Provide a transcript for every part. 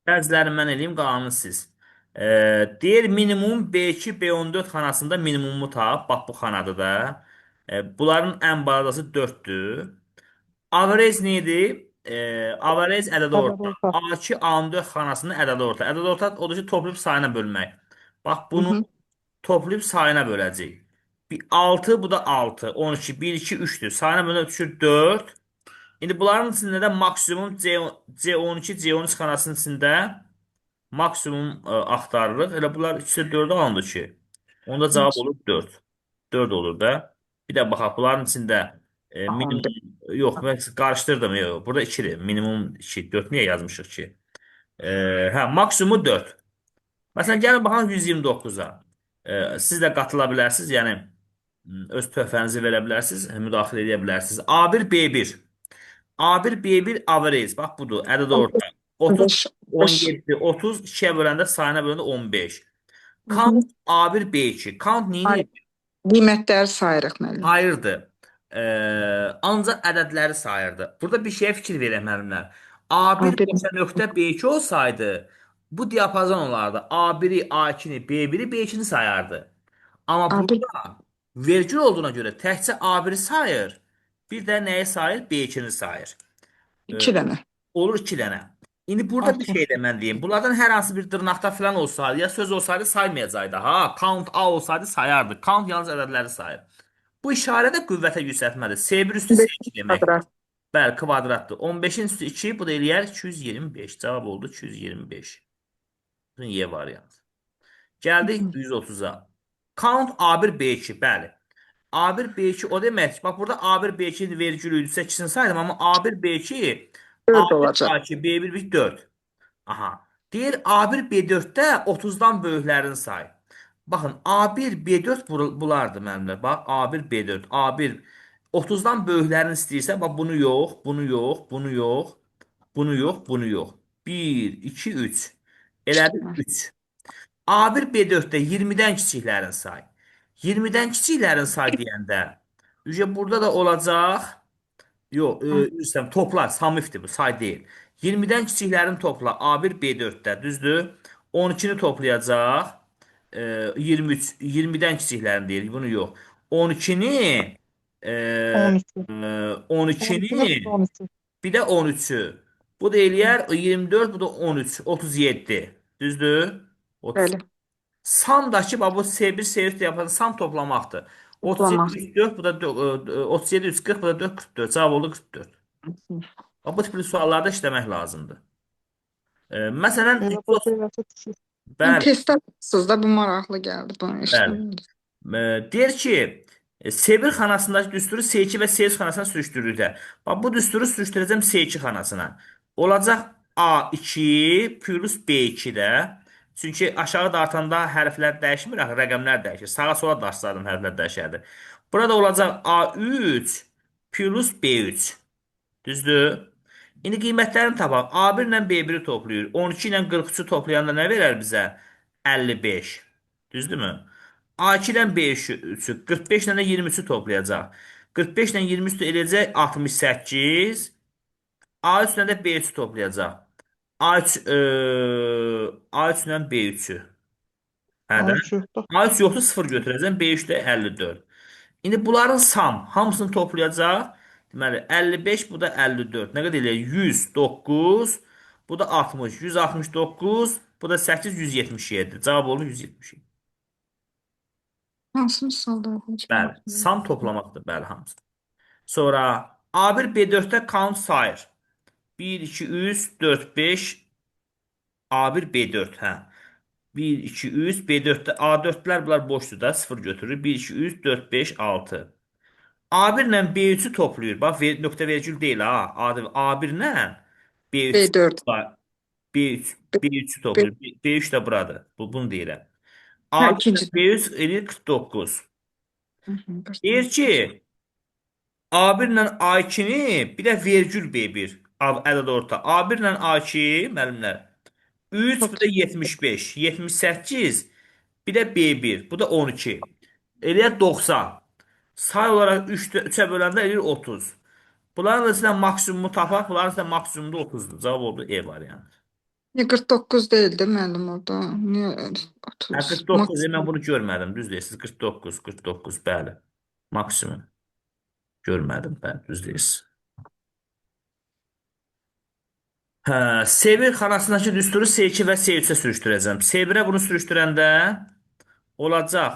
Bəzilərini mən eləyim, qalanını siz. Deyir minimum B2, B14 xanasında minimumu tap. Bax bu xanada da. Bunların ən balacası 4-dür. Average nə idi? Average ədədi Ədəd orta. orta. A2, A14 xanasının ədədi orta. Ədədi orta odur ki, toplayıb sayına bölmək. Bax Hı bunu -hı. toplayıb sayına böləcəyik. 6, bu da 6. 12, 1, 2, 3-dür. Sayına bölmək düşür 4. İndi bunların içində də maksimum C12, C13 xanasının içində maksimum axtarırıq. Elə bunlar ikisi 4 alındı ki. Onda cavab olur 4. 4 olur da. Bir də baxaq bunların içində 14. minimum yox, mən qarışdırdım. Yox, burada 2-dir. Minimum 2. 4 niyə yazmışıq ki? Hə, maksimumu 4. Məsələn, gəlin baxaq 129-a. Siz də qatıla bilərsiniz, yəni öz töhfənizi verə bilərsiniz, müdaxilə edə bilərsiniz. A1, B1. A1, B1 average. Bax budur. Ədəd orta. 30, 15. 17, 30, 2-yə böləndə sayına böləndə 15. Hı Count -hı. A1, B2. Count Ay, neyini? Qiymətləri sayırıq müəllim. Sayırdı. Ancaq ədədləri sayırdı. Burada bir şeyə fikir verək müəllimlər. A1 A1. qoşa nöqtə B2 olsaydı, bu diapazon olardı. A1-i, A2-ni, B1-i, B2-ni sayardı. Amma A1 burada vergül olduğuna görə təkcə A1-i sayır, bir də nəyi sayır? B2-ni sayır. 2 dənə. Olur 2 dənə. İndi burada bir şey 60. də mən deyim. Bunlardan hər hansı bir dırnaqda falan olsaydı, ya söz olsaydı saymayacaqdı. Ha, count A olsaydı sayardı. Count yalnız ədədləri sayır. Bu işarə də qüvvətə yüksəltmədir. S1 üstü 15 S2 deməkdir. kvadrat. Bəli, kvadratdır. 15-in üstü 2, bu da eləyər 225. Cavab oldu 225. Bunun Y variantı. Gəldik 130-a. Count A1 B2, bəli. A1 B2 o demək ki, bax burada A1 B2 vergülü idisə ikisini saydım, amma A1 B2 4 A1 olacaq. A2 B1 B2 4. Aha. Deyir A1 B4-də 30-dan böyüklərini say. Baxın A1 B4 bunlardır müəllimlər. Bax A1 B4, A1 30-dan böyüklərini istəyirsə, bax bunu yox, bunu yox, bunu yox, bunu yox, bunu yox. 1 2 3. Elədir 3. A1 B4-də 20-dən kiçiklərini say. 20-dən kiçiklərini say deyəndə, ücə burada da olacaq. Yox, üzr istəyirəm, topla, samifdir bu, say deyil. 20-dən kiçiklərini topla, A1 B4-də, düzdür? 12-ni toplayacaq. 23, 20-dən kiçiklərini deyir, bunu yox. 12-ni 13. 12-ni 13. bir də 13-ü. Bu da eləyər 24, bu da 13, 37. Düzdür? 30. Bəli. Samdakı bax bu S1, S3 yapan sam toplamaqdır. 37, Toplamaq. 3, 4, bu da 37, 3, 40, bu da 4, 44. Cavab oldu 44. Bax, bu tipli suallarda işləmək lazımdır. Məsələn, Elə bu səhvə düşür. bəli, Testdə da bu maraqlı gəldi bunu bəli. eşitdim. Deyir ki, S1 xanasındakı düsturu S2 və S3 xanasına sürüşdürürlər. Bax, bu düsturu sürüşdürəcəm S2 xanasına. Olacaq A2 plus B2 də. Çünki aşağı dartanda hərflər dəyişmir, axı rəqəmlər dəyişir. Sağa sola dartsaydım hərflər dəyişərdi. Burada olacaq A3 plus B3. Düzdür? İndi qiymətlərini tapaq. A1 ilə B1-i toplayır. 12 ilə 43-ü toplayanda nə verər bizə? 55. Düzdürmü? A2 ilə B3-ü, 45 ilə də 23-ü toplayacaq. 45 ilə 23-ü eləyəcək 68. A3 ilə də B3-ü toplayacaq. A3 ilə B3-ü. Hə də? A3 yoxdur. A3 yoxdur, 0 götürəcəm. B3 də 54. İndi bunların sam hamısını toplayacaq. Deməli 55, bu da 54. Nə qədər eləyir? 109, bu da 60. 169, bu da 8, 177. Cavab olur 177. Hansını sualda? Bəli, sam toplamaqdır, bəli, hamısı. Sonra A1, B4-də count sayır. 1, 2, 3, 4, 5, A1, B4, hə. 1, 2, 3, B4-də A4-lər bunlar boşdur da, 0 götürür. 1, 2, 3, 4, 5, 6. A1 ilə B3-ü toplayır. Bax, nöqtə vergül deyil ha. A1 ilə B3 B4. B3, B3-ü toplayır. B3 də buradır. Bunu deyirəm. Hə, A1 ilə ikinci. B3 eləyir 49. Deyir Hı -hı, ki, A1 ilə A2-ni bir də vergül B1 ədəd orta. A1 ilə A2 müəllimlər 3 bu da 75, 78 bir də B1 bu da 12. Eləyər 90. Say olaraq 3-ə böləndə eləyir 30. Bunların arasında maksimumu tapaq. Bunların arasında maksimumu da 30-dur. Cavab oldu E variantı. Niyə 49 deyildi müəllim orada? Niyə Hə, 30? 49, mən Maksimum. bunu görmədim. Düz deyirsiniz. 49, 49, bəli. Maksimum. Görmədim, bəli, düz deyirsiniz. Hə, C1 xanasındakı düsturu C2 və C3-ə sürüşdürəcəm. C1-ə bunu sürüşdürəndə olacaq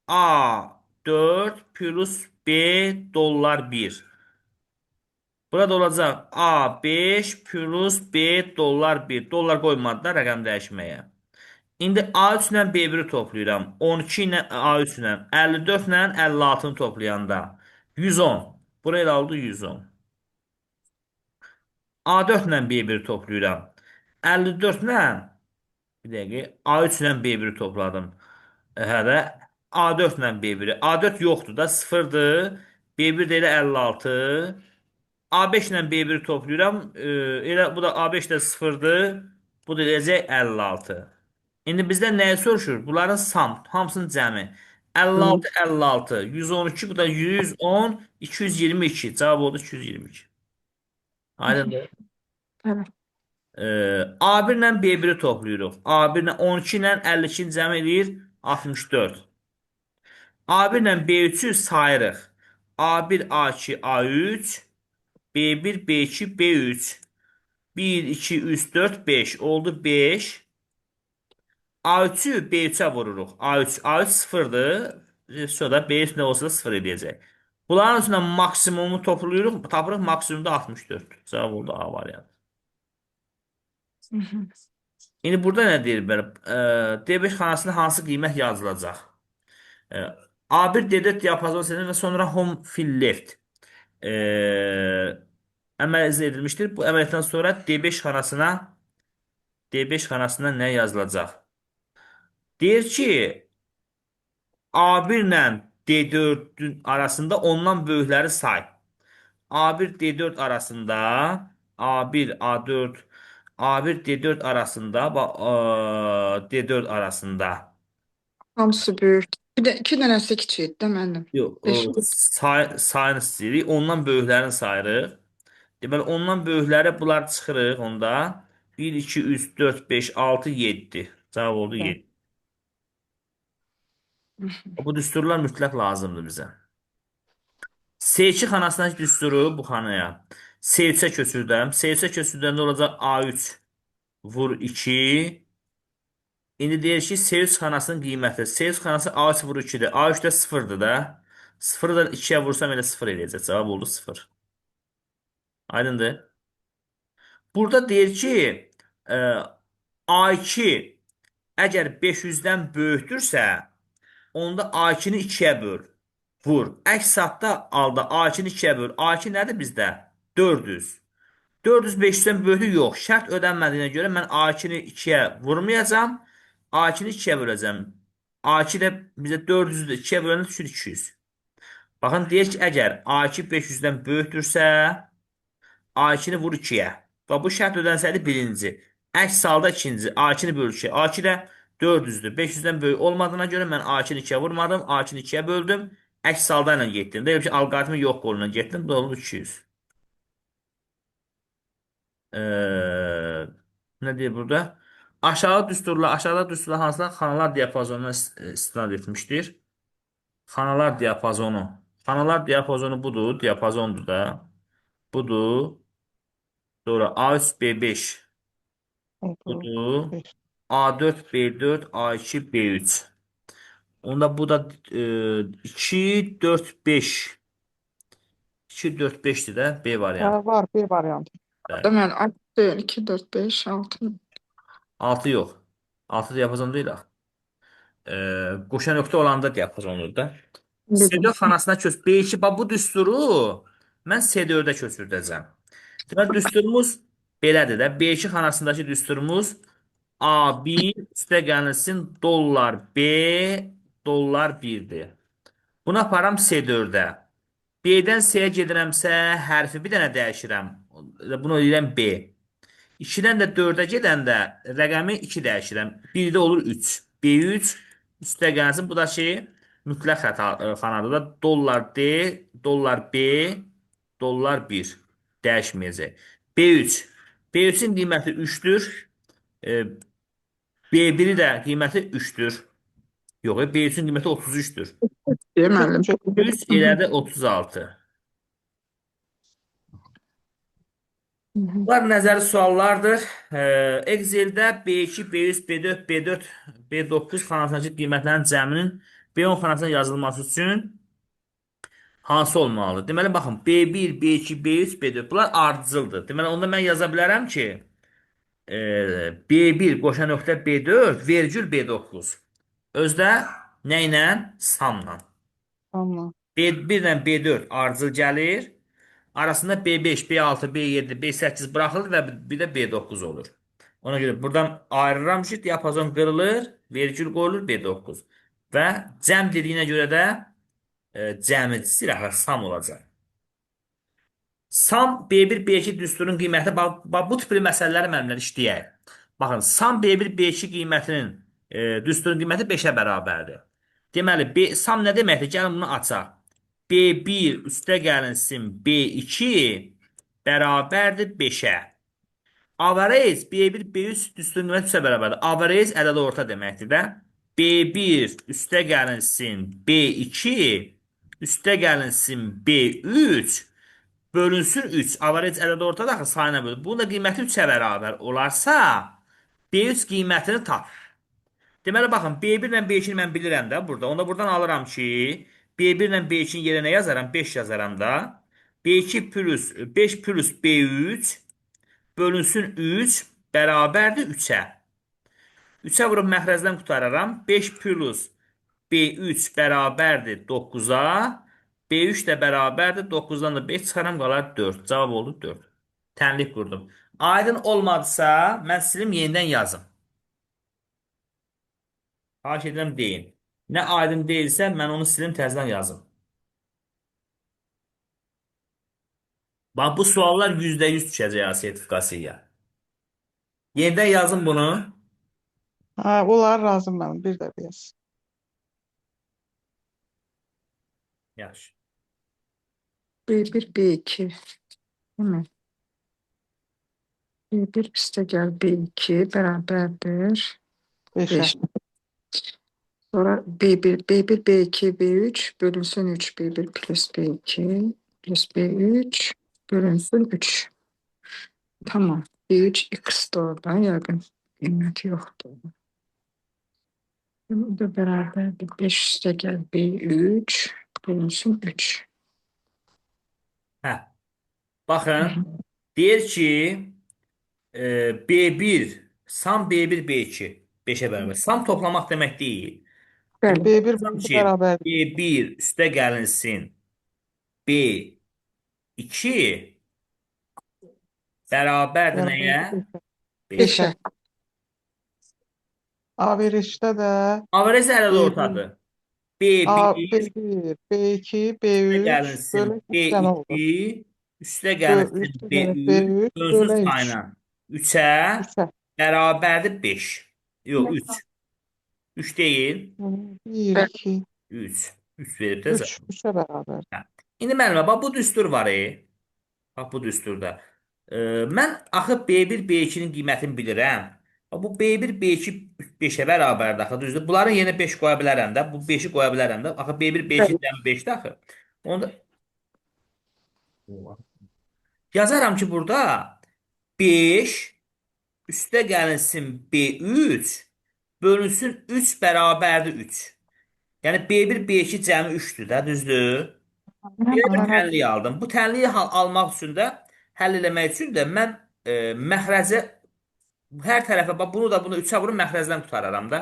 A4 plus B dollar 1. Burada olacaq A5 plus B dollar 1. Dollar qoymadılar rəqəm dəyişməyə. İndi A3 ilə B1-i toplayıram. 12 ilə A3 ilə 54 ilə 56-nı toplayanda 110. Buraya da oldu 110. A4 ilə B1-i toplayıram. 54 ilə bir dəqiqə A3 ilə B1-i topladım. Hə də A4 ilə B1-i. A4 yoxdur da 0-dır. B1 də elə 56. A5 ilə B1-i toplayıram. Elə bu da A5 də 0-dır. Bu da eləyəcək 56. İndi bizdən nəyi soruşur? Bunların sum, hamısının cəmi. 56, 56, 112, bu da 110, 222. Cavab oldu 222. Aydındır. Evet. A1 ilə B1-i toplayırıq. A1 ilə 12 ilə 52-ni cəm eləyir 64. A1 ilə B3-ü sayırıq. A1, A2, A3, B1, B2, B3. 1, 2, 3, 4, 5. Oldu 5. A3-ü B3-ə vururuq. A3, A3 sıfırdır. Sonra B3 nə olsa da 0 eləyəcək. Bunların üstündən maksimumu toplayırıq. Tapırıq maksimumda 64. Cavab oldu A variantı. İndi burada nə deyir belə? D5 xanasında hansı qiymət yazılacaq? A1 D4 diapazon seçilir və sonra home fill left əməl edilmişdir. Bu əməliyyatdan sonra D5 xanasına nə yazılacaq? Deyir ki, A1 ilə D4-ün arasında ondan böyükləri say. A1 D4 arasında A1 A4 A1 D4 arasında D4 arasında. Hamısı böyük. Bir də iki dənəsi kiçikdir də müəllim. Yox, 5. sayını istəyirik. Ondan böyüklərini sayırıq. Deməli, ondan böyükləri bunlar çıxırıq onda. 1, 2, 3, 4, 5, 6, 7. Cavab oldu 7. Bu düsturlar mütləq lazımdır bizə. C2 xanasındakı düsturu bu xanaya. C3-ə köçürdəm. C3-ə köçürdəndə olacaq A3 vur 2. İndi deyir ki, C3 xanasının qiyməti. C3 xanası A3 vur 2-dir. A3 də 0-dır da. 0-ı da 2-yə vursam elə 0 eləyəcək. Cavab oldu 0. Aydındır. Burada deyir ki, A2 əgər 500-dən böyükdürsə, onda A2-ni 2-yə böl. Vur. Əks halda alda A2-ni 2-yə böl. A2 nədir bizdə? 400. 400 500-dən böyüklük yox. Şərt ödənmədiyinə görə mən A2-ni 2-yə vurmayacağam. A2-ni 2-yə böləcəm. A2 də bizə 400-ü də 2-yə böləndə düşür 200. Baxın, deyir ki, əgər A2 500-dən böyükdürsə, A2-ni vur 2-yə. Və bu şərt ödənsəydi birinci. Əks halda ikinci. A2-ni böl 2-yə. A2 də 400-dür. 500-dən böyük olmadığına görə mən A2-ni 2-yə vurmadım. A2-ni 2-yə böldüm. Əks halda ilə getdim. Deyir ki, alqoritmi yox qoluna getdim. Bu da olur 200. Nə deyir burada? Aşağıda düsturlar hansılar xanalar diapazonuna istinad etmişdir. Xanalar diapazonu. Xanalar diapazonu budur. Diapazondur da. Budur. Sonra A3, B5. Budur. A4, B4, A2, B3. Onda bu da 2, 4, 5. 2, 4, 5-dir də B variantı. Hə, var B variantı. Bəli. Deməli, 6 deyil, 2, 4, 5, 6. 6 yox. 6 diapazon deyil axı. Qoşa nöqtə olanda diapazondur da. Bildim. C4 xanasına köç. B2, bax bu düsturu mən C4-ə köçürdəcəm. Deməli, düsturumuz belədir də. B2 xanasındakı düsturumuz A1 üstə gəlsin dollar B dollar 1-dir. Bunu aparam C4-ə. B-dən C-yə gedirəmsə, hərfi bir dənə dəyişirəm. Bunu eləyirəm B. 2-dən də 4-ə gedəndə rəqəmi 2 dəyişirəm. 1-də olur 3. B3 üstə gəlsin. Bu da ki, mütləq xəta xanada da dollar D, dollar B, dollar 1 dəyişməyəcək. B3. B3-ün qiyməti 3-dür. E, B1-i də qiyməti 3-dür. Yox, B3-ün qiyməti 33-dür. Deyir müəllim. 3 elədi 36. Bunlar nəzəri suallardır. Excel'də B2, B3, B4, B4, B9 xanasındakı qiymətlərin cəminin B10 xanasına yazılması üçün hansı olmalıdır? Deməli, baxın, B1, B2, B3, B4 bunlar ardıcıldır. Deməli, onda mən yaza bilərəm ki, B1 qoşa nöqtə B4 vergül B9. Özdə nə ilə? Samla. Tamam. B1 ilə B4 ardıcıl gəlir. Arasında B5, B6, B7, B8 buraxılır və bir də B9 olur. Ona görə buradan ayırıram ki, diapazon qırılır, vergül qoyulur B9. Və cəm dediyinə görə də cəmi istəyir, sam olacaq. Sam B1, B2 düsturun qiyməti, bax, bax, bu tipli məsələləri mənimlə işləyək. Baxın, sam B1, B2 qiymətinin düsturun qiyməti 5-ə bərabərdir. Deməli, sam nə deməkdir? Gəlin bunu açaq. B1 üstə gəlinsin B2 bərabərdir 5-ə. Average B1, B3 düsturun qiyməti 3-ə bərabərdir. Average ədədi orta deməkdir də. B1 üstə gəlinsin B2 üstə gəlinsin B3 bölünsün 3. Average ədədi ortada axı sayına bölür. Bunun da qiyməti 3-ə bərabər olarsa B3 qiymətini tap. Deməli, baxın, B1 ilə B2-ni mən bilirəm də burada. Onda buradan alıram ki, B1 ilə B2-nin yerinə nə yazaram? 5 yazaram da. B2 plus 5 plus B3 bölünsün 3 bərabərdir 3-ə. 3-ə vurub məxrəcdən qutararam. 5 plus B3 bərabərdir 9-a. B3 də bərabərdir 9-dan da 5 çıxaram, qalar 4. Cavab oldu 4. Tənlik qurdum. Aydın olmadısa, mən silim yenidən yazım. Xahiş edirəm deyin. Nə aydın deyilsə, mən onu silim təzədən yazım. Bax, bu suallar %100 düşəcək sertifikasiyaya. Yenidən yazın bunu. Ha, onlar razı mənim. Bir də bir yaz. Yaxşı. B1, B2. Değil mi? B1 üstə gəl B2 bərabərdir 5-ə. 5. Sonra B1, B1, B2, B3 bölünsün 3. B1 plus B2 plus B3 bölünsün 3. Tamam. B3 x de orada. Yəqin qiyməti yoxdur. Bu da bərabərdir. 5 üstə gəl B3 bölünsün 3. Hə. Baxın, deyir ki, B1, sam B1, B2 5-ə bərabər. Sam toplamaq demək deyil. Bəli. B1 Sam B2 ki, bərabərdir. B1 üstə gəlinsin B2 bərabərdir nəyə? Bərabərdir 5-ə. 5-ə. Average-də də Average ədədi B1, ortadır. A, B1 B1, B2, üstə B3 gəlinsin bölək 3 dənə olur. B2 üstə gəlinsin Üstə gələk B3 B3 bölünsün bölək 3. sayına 3-ə 3-ə. bərabərdir 5. Yox, 3. 3 deyil. 1, 2, 3. 3 verib də 3. 3-ə bərabər. zaten. İndi müəllimə, bax bu düstur var. Bax bu düsturda. Mən axı B1, B2-nin qiymətini bilirəm. Bax, bu B1, B2 5-ə bərabərdir axı, düzdür? Bunların yerinə 5 qoya bilərəm də. Bu 5-i qoya bilərəm də. Axı B1, B2 cəmi 5-dir axı. Onda yazaram ki, burada 5 üstə gəlinsin B3 bölünsün 3 bərabərdir 3. Yəni B1, B2 cəmi 3-dür də, düzdür? Belə bir tənlik aldım. Bu tənliyi almaq üçün də, həll eləmək üçün də mən məxrəcə hər tərəfə, bax bunu da bunu 3-ə vurub məxrəcdən qutararam da.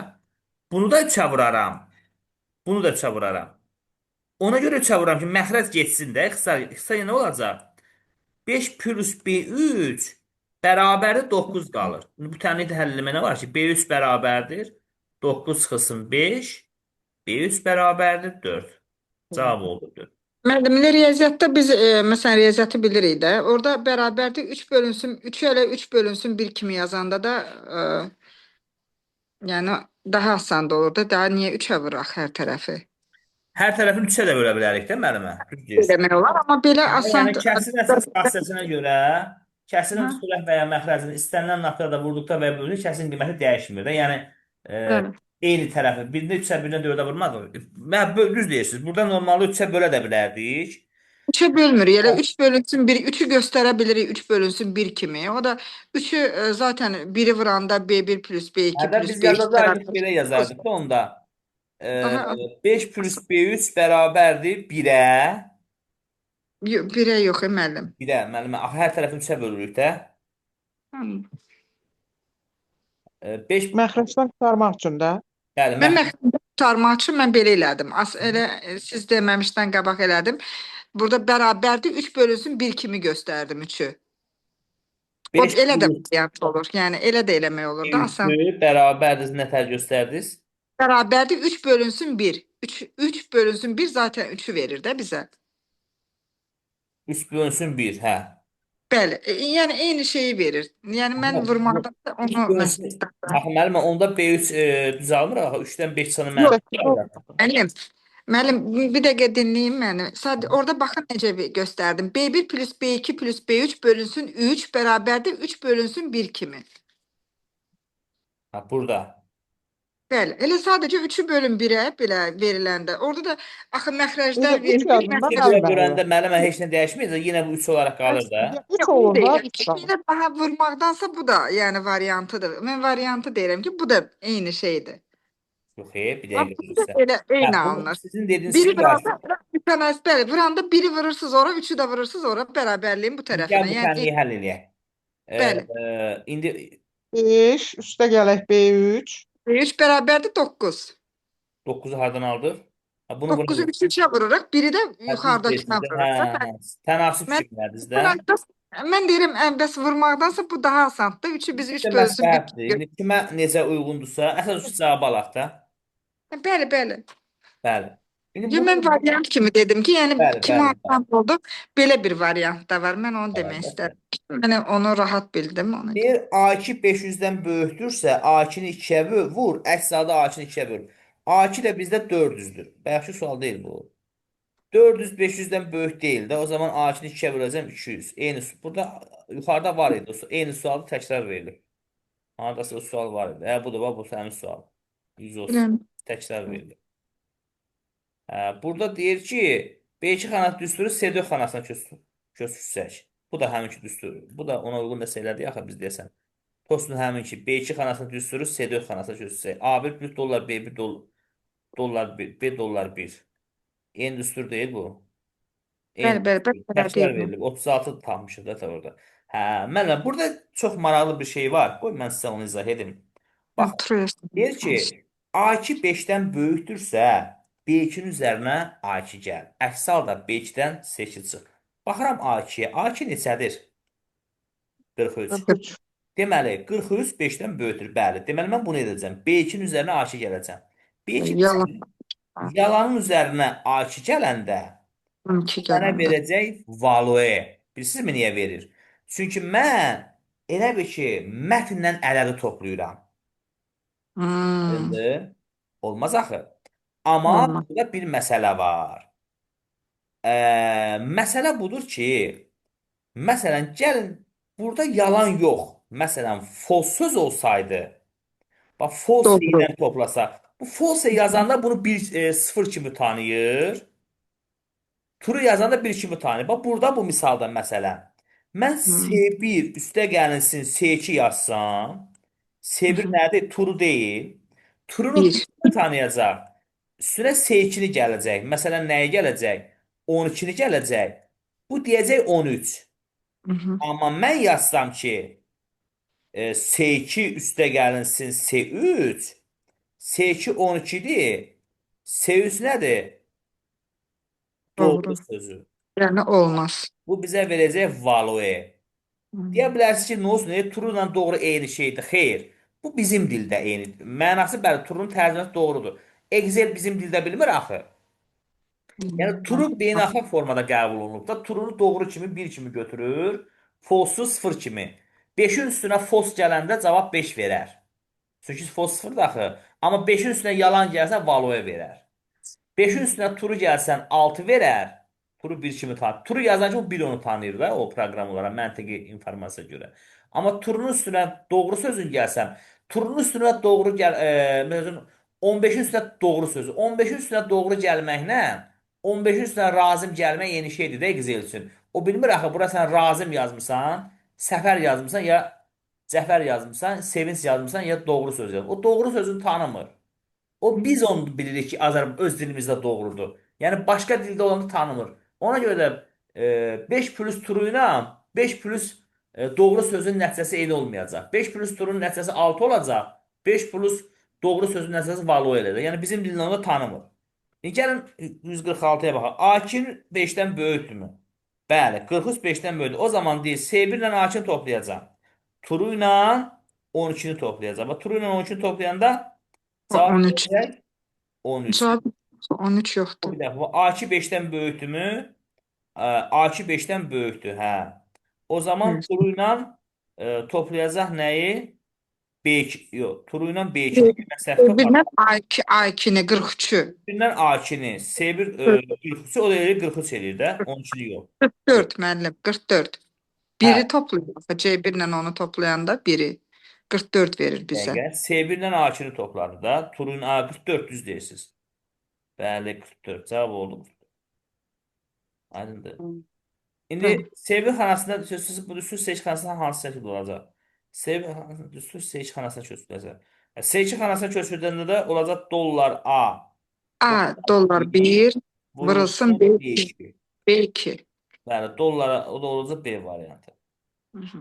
Bunu da 3-ə vuraram. Bunu da 3-ə vuraram. Ona görə 3-ə vururam ki, məxrəc getsin də. İxtisar nə olacaq? 5 plus B3 bərabərdir 9 qalır. İndi bu tənliyi də həll eləmək nə var ki? B3 bərabərdir 9 çıxılsın 5, B3 bərabərdir 4. Cavab oldu 4. Müəllim, riyaziyyatda biz məsələn riyaziyyatı bilirik də. Orada bərabərdir 3 bölünsün 3 elə 3 bölünsün 1 kimi yazanda da yəni daha asan da olur da. Daha niyə 3-ə vuraq hər tərəfi? Hər tərəfini 3-ə də bölə bilərik də müəllimə. Düz deyirsən. Demək olar, amma belə Yəni asan kəsir əsas xassəsinə görə Kəsirin Aha, sürət və ya məxrəcini istənilən nöqtədə vurduqda və ya böldükdə kəsirin qiyməti dəyişmir də. Yəni e, bəli. eyni tərəfi birini 3-ə, birini 4-ə vurmadıq. Mən düz deyirsiniz. Burada normalda 3-ə bölə də bilərdik. 3'e bölmür. Elə 3 bölünsün 1, 3'ü göstərə bilirik 3 bölünsün 1 kimi. O da 3'ü zaten biri vuranda B1 plus B2 Hətta plus biz B3 yazacaqdıq, bərabər. belə yazardıq da onda. E, Daha 5 plus B3 bərabərdir 1-ə. 1-ə yox, müəllim. 1-ə, müəllimə, axı hər tərəfi 3-ə bölürük də. Hmm. 5 Məxrəcdən qurtarmaq üçün də. Bəli, Mən məxrəcdən qurtarmaq üçün mən belə elədim. As elə siz deməmişdən qabaq elədim. Burada bərabərdir 3 bölünsün 1 kimi göstərdim 3-ü. O 5 elə də plus variant olur. Yəni elə də eləmək olur da asan. B3 bərabərdir nə tər göstərdiniz? Bərabərdir 3 bölünsün 1. 3 3 bölünsün 1 zaten 3-ü verir də bizə. 3 bölünsün 1, hə. Bəli, yəni eyni şeyi verir. Yəni mən Amma vurmaqda 3 onu bölünsün. məsələn. Axı müəllimə onda B3 düzəlmir axı 3-dən 5 çıxanı Yox, müəllim. Müəllim, müəllim bir dəqiqə dinləyin məni. Sadəcə orada baxın necə bir göstərdim. B1 plus B2 plus B3 bölünsün 3 bərabərdir 3 bölünsün 1 kimi. Ha burada. Bəli, elə sadəcə 3-ü bölün 1-ə belə veriləndə. Orada da axı Elə məxrəclər 3 verilir. yazın da 3-ə müəllimə. böləndə müəllimə heç nə dəyişməyəcək. Yenə bu 3 olaraq qalır da. 3 Onu olur da. deyirəm ki, belə daha vurmaqdansa bu da yəni variantıdır. Mən variantı deyirəm ki, bu da eyni şeydir. Yox, bir Bax, dəqiqə bu da durursa. elə Hə, eyni bunu alınır. sizin dediyiniz Biri kimi qarşı. vuranda bir tanəsi bəli, vuranda biri vurursunuz ora, üçü də vurursunuz ora bərabərliyin bu Gəl tərəfinə. bu Yəni tənliyi həll eləyək. Bəli. İndi 5, üstə gələk B3. 3 bərabərdir 9. 9-u hardan aldıq? Ha, bunu bura 9-u 3 3-ə vururuq, biri də Hə, düz yuxarıdakına deyirsiniz. Hə, vururuq. hə. Tənasüb Mən kimləridir də. mən deyirəm, bəs vurmaqdansa bu daha asandır. 3-ü biz 3 İşte bölsün 1. məsləhətdir. İndi kimə necə uyğundursa, əsas üçün cavabı alaq da. Bəli, bəli. Bəli. İndi Yo, bunu mən variant kimi dedim ki, yəni Bəli, kimə bəli, bəli. asan oldu, belə bir variant da var. Mən onu demək Əlbəttə. istədim. Mən onu rahat bildim ona görə. Deyir A2 500-dən böyükdürsə, A2-ni 2-yə vur, əks halda A2-ni 2-yə böl. A2 də bizdə 400-dür. Bayaqki sual deyil bu. 400 500-dən böyük deyil də. O zaman A2-ni 2-yə böləcəm 200. Eyni burada yuxarıda var idi. Eyni sualı təkrar verilib. Hardasa o sual var idi. Hə, bu da var, bu həmin sual. 130 Biləm. təkrar verilib. Hə, burada deyir ki, B2 xanası düsturu C4 xanasına köçürsək. Bu da həminki düstur. Bu da ona uyğun nəsə elədi axı biz deyəsən. Tosun həminki B2 xanasına düsturu C4 xanasına köçürsək. A1 plus dollar B1 dollar 1, B dollar 1. Eyni düstur deyil bu. Eyni Bəli, bəli, düstur. bəli, Təkrar deyil bu. verilib. 36 tapmışıq da orada. Hə, müəllim, burada çox maraqlı bir şey var. Qoy mən sizə onu izah edim. Bax, deyir ki, A2 5-dən böyükdürsə, B2-nin üzərinə A2 gəl. Əks halda B2-dən C2 çıx. Baxıram A2-yə. A2 neçədir? 43. 43. Deməli, 43 5-dən böyükdür. Bəli. Deməli, mən bunu edəcəm. B2-nin üzərinə A2 gələcəm. B2 Yalan. neçədir? Yalanın üzərinə A2 gələndə 12 mənə gələndə. verəcək value. Bilirsinizmi niyə verir? Çünki mən elə bil ki, mətndən ədədi toplayıram. Hmm. İndi olmaz axı. Amma Olmaz. burada bir məsələ var. Məsələ budur ki, məsələn, gəlin burada yalan yox. Məsələn, false söz olsaydı, bax false Doğru. ilə toplasaq, bu false yazanda bunu bir 0 kimi tanıyır. True yazanda 1 kimi tanıyır. Bax burada bu misalda məsələn, mən Hmm. S1 üstə gəlinsin S2 yazsam, S1 Hı hı. nədir? True deyil. True'nu 1. bir tanıyacaq. Üstünə S2-ni gələcək. Məsələn, nəyi gələcək? 12-ni gələcək. Bu deyəcək 13. Hı hı. Amma mən yazsam ki, S2 üstə gəlinsin S3, S2 12-dir. S3 nədir? Doğru Doğru. sözü. Yəni olmaz. Bu bizə verəcək value. Hmm. Deyə bilərsiniz ki, nə olsun, true ilə doğru eyni şeydir. Xeyr. Bu bizim dildə eyni. Mənası bəli, true-nun tərcüməsi doğrudur. Excel bizim dildə bilmir axı. Yəni true beynəlxalq formada qəbul olunub da. True-nu doğru kimi 1 kimi götürür, false-u 0 kimi. 5-in üstünə false gələndə cavab 5 verər. Çünki false 0-dır axı. Amma 5-in üstünə yalan gəlsə value verər. 5-in üstünə true gəlsən 6 verər. True 1 kimi tanıyır. True yazan kimi bir onu tanıyır da o proqram olaraq məntiqi informasiyaya görə. Amma true-nun üstünə doğru sözün gəlsəm, true-nun üstünə doğru gəl, məsələn 15-in üstünə doğru sözü, 15-in üstünə doğru gəlməklə 15-in üstünə razım gəlmək eyni şeydir də Excel üçün. O bilmir axı bura sən razım yazmısan, Səfər yazmısan ya Cəfər yazmısan, Sevinç yazmısan ya doğru söz yazmısan. O doğru sözünü tanımır. O biz onu bilirik ki, Azər öz dilimizdə doğrudur. Yəni başqa dildə olanı tanımır. Ona görə də 5 plus true ilə 5 plus doğru sözün nəticəsi eyni olmayacaq. 5 plus true-nun nəticəsi 6 olacaq. 5 plus doğru sözün nəticəsi valo eləyəcək. Yəni bizim dildə onu tanımır. İndi gəlin 146-ya baxaq. A2 5-dən böyükdürmü? Bəli, 43 5-dən böyükdür. O zaman deyir S1 ilə A2-ni toplayacağam. True ilə 12-ni toplayacağam. Bax, true ilə 12-ni toplayanda cavab 13. gələcək 13. Cavab 13 Bu yoxdur. bir dəfə. Bu A2 5-dən böyükdürmü? A2 5-dən böyükdür, hə. O zaman Evet. true ilə toplayacaq nəyi? B2, yox, true ilə B2-ni. Mən səhv topladım. B1-dən A2, A2-ni 43-ü. 1-dən A2-ni, S1 43-ü, o da eləyir 43 eləyir də, 12-ni yox. 44 müəllim, 44. Hə, Biri toplayır. C1 ilə onu toplayanda biri 44 verir bizə. dəqiqə. S1 ilə A2-ni topladı da. True ilə A44 düz deyirsiniz. Bəli, 44 cavab oldu. Aydındır. İndi Bəli. S1 xanasında sözsüz bu düstur S2 xanasında hansı şəkildə olacaq? S1 xanasında düstur S2 xanasına köçürüləcək. S2 xanasına köçürüləndə də olacaq dollar A, A dollar dollar 1 1 vurulsun vurulsun B2. B2. B2. Bəli, dollara o da olacaq B variantı. Hı hı.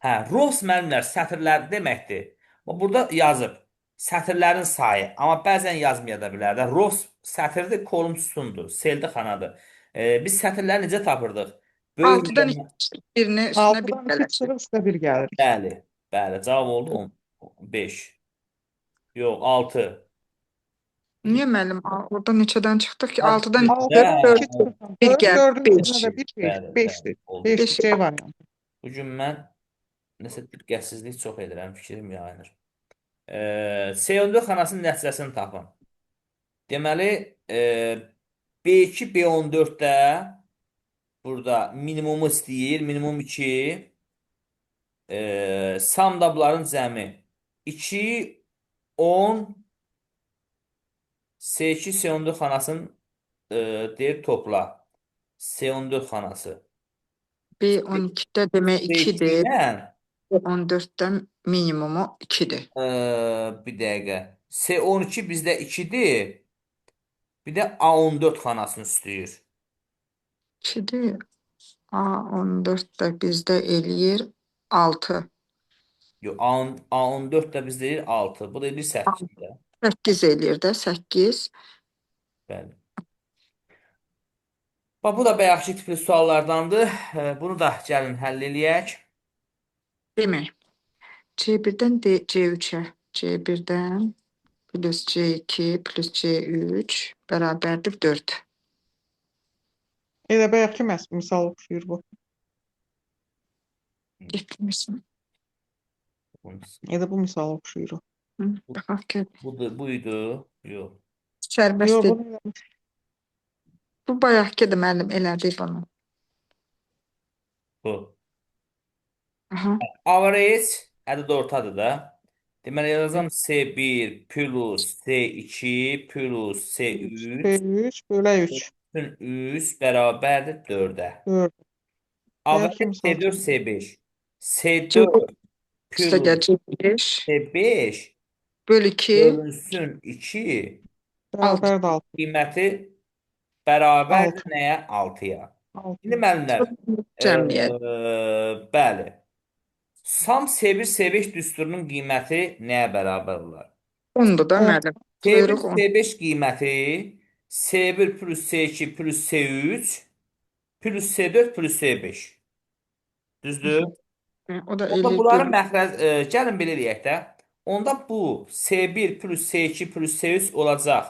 Hə, rows müəllimlər sətirlər deməkdir. Bax, burada yazıb sətirlərin sayı, amma bəzən yazmaya da bilər də. Rows sətirdir, column sütundur, seldə xanadır. Biz sətirləri necə tapırdıq? Böyük 6-dan rəqəmlə. 2 birini üstünə 1 6-dan 2 gələcək. çıxırıq, üstünə 1 gəlirik. Bəli, bəli, cavab oldu 15. Yox, 6. Niyə müəllim? Orada neçədən çıxdıq ki? Ha, 6-dan 2 6-dan 4, 2 çıxırsan 1 4, gəl 4-ün 5. üstünə də 1, 5. Bəli, bəli, 5-dir. oldu. 5 5. C variantı. Bu gün mən nəsə diqqətsizlik çox edirəm, fikrim yayınır. C14 xanasının nəticəsini tapın. Deməli, B2, B14-də burada minimumu istəyir. Minimum 2. Sum da bunların cəmi. 2, 10, C2, C14 xanasının deyir topla. C14 xanası. B12-də demək C2 2-dir. ilə B14-dən minimumu 2-dir. Bir dəqiqə. C12 bizdə 2-dir. Bir də A14 xanasını istəyir. 2-dir. A14 də bizdə eləyir 6. Yox, A14 də bizdə eləyir 6. Bu da eləyir 8 də. 8 eləyir də 8. Bəli. Bax, bu da bayaqki tipli suallardandır. Bunu da gəlin həll eləyək. Demək. C1-dən C3-ə. C1-dən plus C2 plus C3 bərabərdir 4. Elə bayaqki misal oxşayır bu. Getmirsin. Elə bu misal oxşayır o. Hı, Baxaq ki, Bu, buydu. Yox. sərbəst Yox, dedi. bunu eləmiş. Bu bayaqki də müəllim elədik bunu. Bu. Aha. Average ədəd ortadır da. Deməli yazacağam C1 plus C2 plus C3 C3 bölə 3. bütün 3 bərabərdir 4-ə. 4. Average Bayaqki misal C4 kimi. C5. C4 C4 plus üstə C5 C5 böl 2 bölünsün 2 6. Bərabərdir 6. qiyməti bərabərdir 6. nəyə? 6-ya. 6. İndi müəllimlər, Cəmləyək. bəli. Sum C1 C5 düsturunun qiyməti nəyə bərabər olar? 10-dur da 10. müəllim. C1 Buyruq 10. C5 qiyməti C1 plus C2 plus C3 plus C4 plus C5. Düzdür? O da Onda eləyir bunların böl. məxrəc gəlin belə eləyək də. Onda bu C1 plus C2 plus C3 olacaq.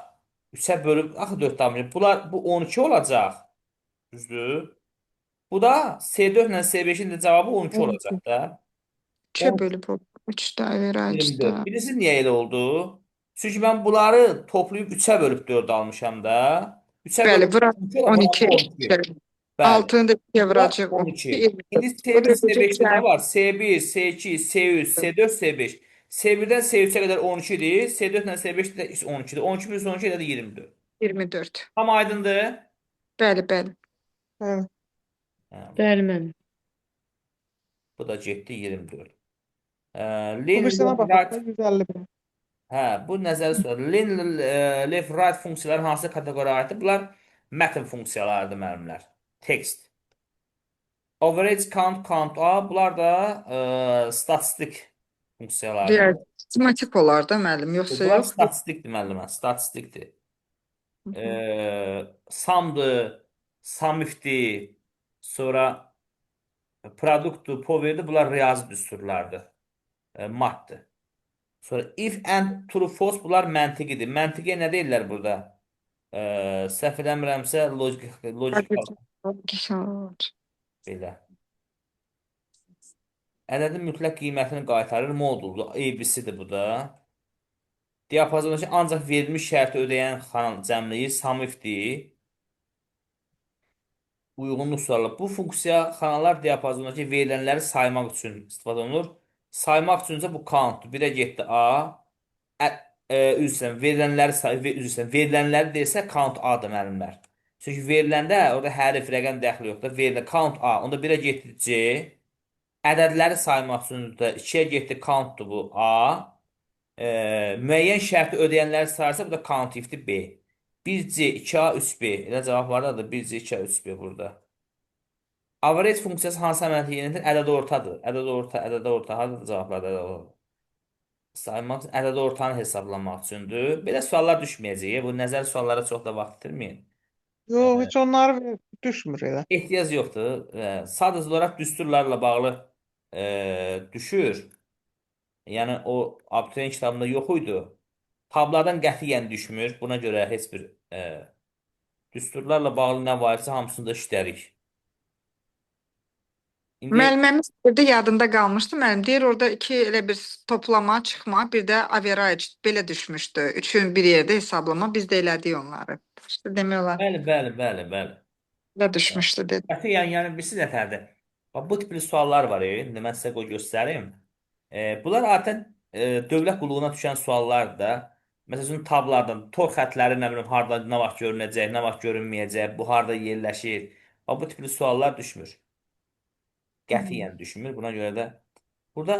3-ə bölüb axı 4 damcı. Bunlar bu 12 olacaq. Düzdür? Bu da C4 ilə C5-in də cavabı 12 12. olacaq da. 3-ə bölüb 3 də verək 24. də. Bilirsiniz niyə elə oldu? Çünki mən bunları toplayıb 3-ə bölüb 4 almışam da. 3-ə Bəli, bölünsə bura 12 olar, 12. bura 12. Bəli. Altını da 2'ye Bura vuracaq 12. 12. 24. İndi Bu da S1, edəcək S5-də nə var? S1, S2, S3, S4, S5. S1-dən S3-ə qədər 12 idi. S4 ilə S5 də 12 idi. 12 plus 12 elədi 24. 24. Tam aydındır? Bəli, bəli. Bəli. Hə, Bəli müəllim. bu da getdi 24. Bu Lin, bir sənə left, baxaq right. da 151. Hə, bu nəzəri sual. Lin, left, right funksiyaları hansı kateqoriyaya aiddir? Bunlar mətn funksiyalarıdır müəllimlər. Tekst. Average count, count A. Bunlar da statistik funksiyalardır. Diğer matematik olar da müəllim, yoxsa Bunlar yox? statistikdir müəllimə, statistikdir. Hı hı. Sum'dır, sumif'dir, sonra product'dur, power'dir. Bunlar riyazi düsturlardır. Matdır. Sonra if and true false bunlar məntiqidir. Məntiqiyə nə deyirlər burada? Səhv eləmirəmsə logical belə. Ədədin mütləq qiymətini qaytarır moduldur. ABC-dir bu da. Diapazondakı ancaq verilmiş şərti ödəyən xana cəmləyir. Sumif'dir. Uyğunluq sualı. Bu funksiya xanalar diapazondakı verilənləri saymaq üçün istifadə olunur. Saymaq üçünsə bu countdur. 1-ə getdi A. Üzr istəyirəm, verilənləri say, üzr istəyirəm, verilənləri deyirsə count A-dır müəllimlər. Çünki veriləndə orada hərf, rəqəm dəxli yoxdur. Verilən count A. Onda 1-ə getdi C. Ədədləri saymaq üçün də 2-yə getdi countdur bu A. Müəyyən şərti ödəyənləri sayarsa bu da count if'dir B. 1C, 2A, 3B. Elə cavab var da 1C, 2A, 3B burada. Average funksiyası hansı əməliyyatı yerinə yetirir? Ədəd ortadır. Ədəd orta, ədəd orta. Harada cavablar ədəd orta? Saymaq, ədəd ortanı hesablamaq üçündür. Belə suallar düşməyəcək. Bu nəzəri suallara çox da vaxt itirməyin. Yox, heç onları düşmür elə. Ehtiyac yoxdur. Sadəcə olaraq düsturlarla bağlı düşür. Yəni o abituriyent kitabında yox idi. Tablardan qətiyyən düşmür. Buna görə heç bir düsturlarla bağlı nə var isə hamısını da işlərik. İndi Müəlliməmiz burada yadında qalmışdı. Müəllim deyir orada iki elə bir toplama, çıxma, bir də average belə düşmüşdü. Üçün bir yerdə hesablama. Biz də elədik onları. İşte demək olar. bəli, bəli, bəli, bəli. Belə düşmüşdü dedi. Qətiyyən yəni bilirsiniz nətərdir? Bax bu tipli suallar var. İndi mən sizə qoy göstərim. Bunlar adətən dövlət qulluğuna düşən suallardır da. Məsəl üçün tablardan, tor xətləri nə bilim harda nə vaxt görünəcək, nə vaxt görünməyəcək, bu harda yerləşir. Bax bu tipli suallar düşmür. Qətiyyən düşmür. Buna görə də burada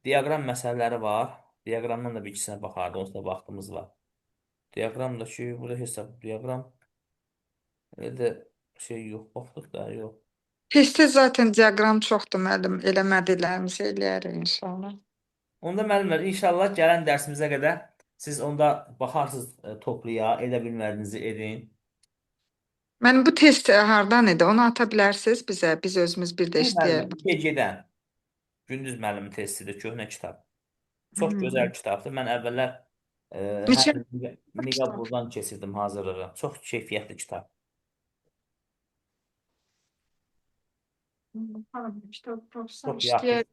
diaqram məsələləri var. Diaqramdan da bir ikisinə baxardı, onsuz da vaxtımız var. Diaqram da ki, burada hesab diaqram elə də şey yox, baxdıq da yox. Testdə zaten diaqram çoxdur müəllim. Eləmədiklərimizi eləyərik inşallah. Onda müəllimlər inşallah gələn dərsimizə qədər siz onda baxarsınız topluya, edə bilmədiyinizi edin. Mənim bu test hardan idi? Onu ata bilərsiniz bizə. Biz özümüz bir də Bu müəllim işləyəlim. KG-dən Gündüz müəllimin testidir, köhnə kitab. Çox gözəl kitabdır. Mən əvvəllər Neçə hər il Niqa kitab? buradan keçirdim hazırlığı. Çox keyfiyyətli kitab. Kitab tapsam Çox yaxşı işləyər.